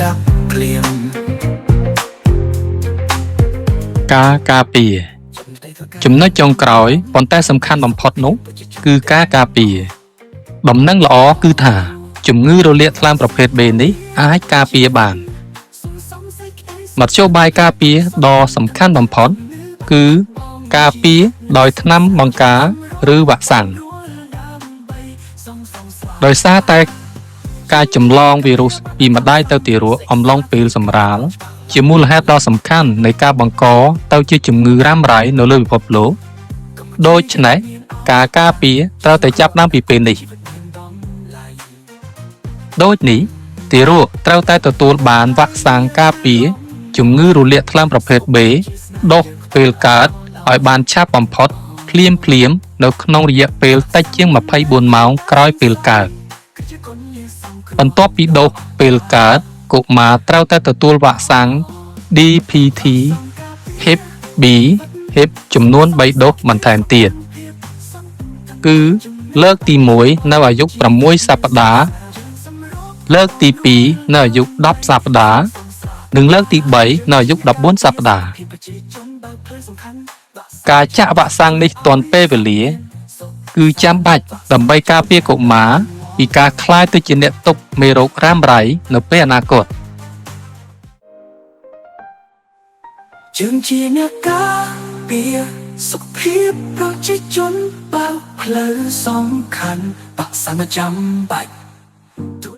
ដាប់ភ្លៀង ការការពារចំណុចចុងក្រោយប៉ុន្តែសំខាន់បំផុតនោះគឺការការពារដំណឹងល្អគឺថាជំងឺរលាកថ្លើមប្រភេទ B នេះអាចការពារបានមធ្យោបាយការពារដ៏សំខាន់បំផុតគឺការពារដោយថ្នាំបង្ការឬវ៉ាក់សាំងដោយសារតែការចម្លងវីរុសពីម្ដាយទៅទារកអំឡុងពេលសម្រាលជាមូលហេតុដ៏សំខាន់នៃការបង្កទៅជាជំងឺរ៉ាំរ៉ៃនៅលើពិភពលោកដូច្នេះការការពារត្រូវតែចាប់ផ្ដើមពីពេលនេះដូចនេះទារកត្រូវតែទទួលបានវ៉ាក់សាំងការពារជំងឺរលាកថ្លើមប្រភេទ B ដូសពេលកើតឲ្យបានឆាប់បំផុតភ្លាមភ្លាមនៅក្នុងរយៈពេលតិចជាង24ម៉ោងក្រោយពេលកើតបន្ទាប់ពីដូសពេលកើតកុមារត្រូវតែទទួលវ៉ាក់សាំង DPT Hep B Hep ចំនួន3ដូសបន្ថែមទៀតគឺលើកទី1នៅអាយុ6សប្តាហ៍លើកទី2នៅអាយុ10សប្តាហ៍និងលើកទី3នៅអាយុ14សប្តាហ៍ការចាក់វ៉ាក់សាំងនេះទាន់ពេលវេលាគឺចាំបាច់ដើម្បីការពារកុមារពីការក្លាយទៅជាអ្នកទុកមេរោគរ៉ាំរ៉ៃនៅពេលអនាគត យើងជាអ្នកការពារសុខភាពប្រជាជនបើកផ្លូវសំខាន់បាក់សាំងចាំបាច់